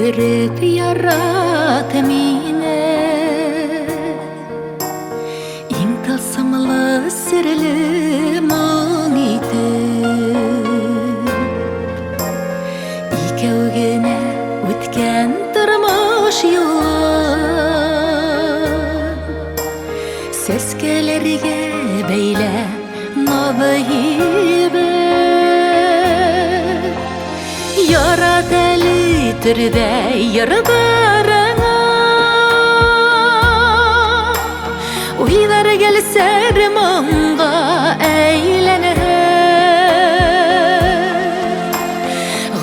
Өреп ярат мине. Иң тылсымлы серле моң итеп. Икәү генә үткән тормыш юлын Сәскәләргә бәйлә назыйбы. Ярат әле төрдә йырдарыңа. Уйлар гел сәр моңга әйләнә.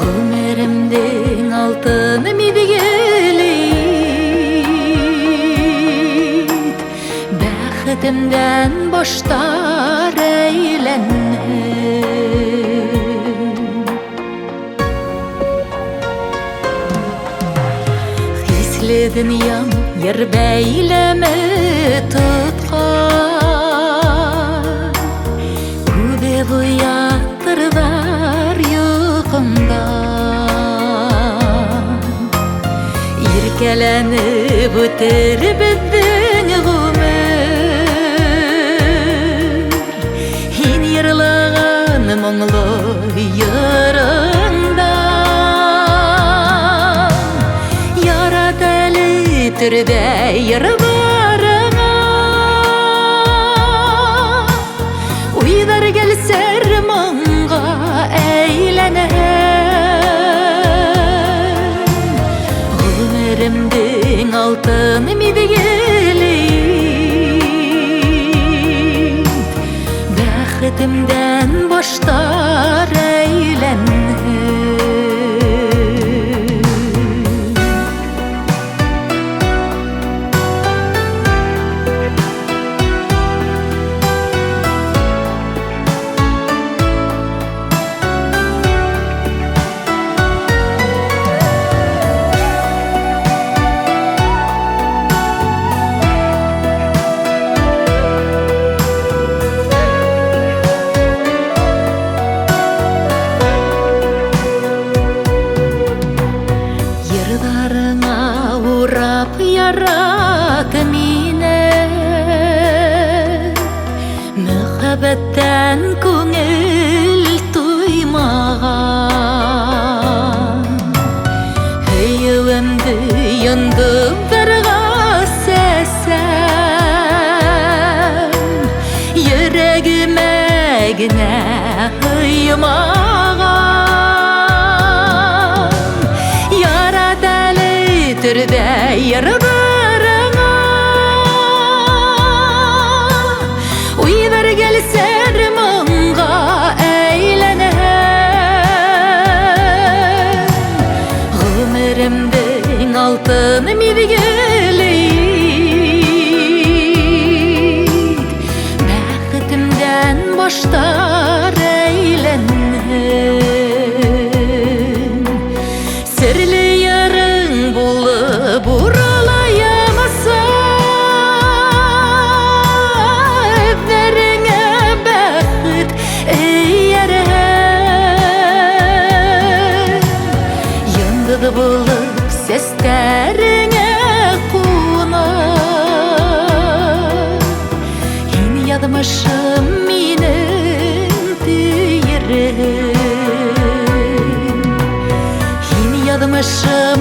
Гомеремнең алтын мизгеле Бәхетемдән баштар әйләнһен. Хисле дөньям ер бәйләме тоткан. Үбеп уятырлар йокымдан. Иркәләнеп үтер беҙҙең ғүмер. Һин йырлаған моңло йырыңдан. Ярат әле төрҙә йыр барыңа. Уйҙар гел сер моңға әйләнә. Ғүмеремдең алтын миҙгеле Бәхетемдән баштар әйләнһен. Йырҙарыңа урап ярат мине. Мөхәббәттән күңел туймаған. Һөйөүемде йондоҙҙарға сәсәм. Йөрәгемә генә һыймаған. Ярат әле төрҙә йырҙарыңа. Уйҙар гел сер моңға әйләнә. Ғүмеремдең алтын миҙгеле Бәхетемдән баштар әйләнһен. Серле йырың булып уралайымса, Эҙҙәреңә бәхет эйәрһен. Йондоҙ булып сәстәреңә ҡунып, Һин яҙмышым минең тейерһең. Һин яҙмышым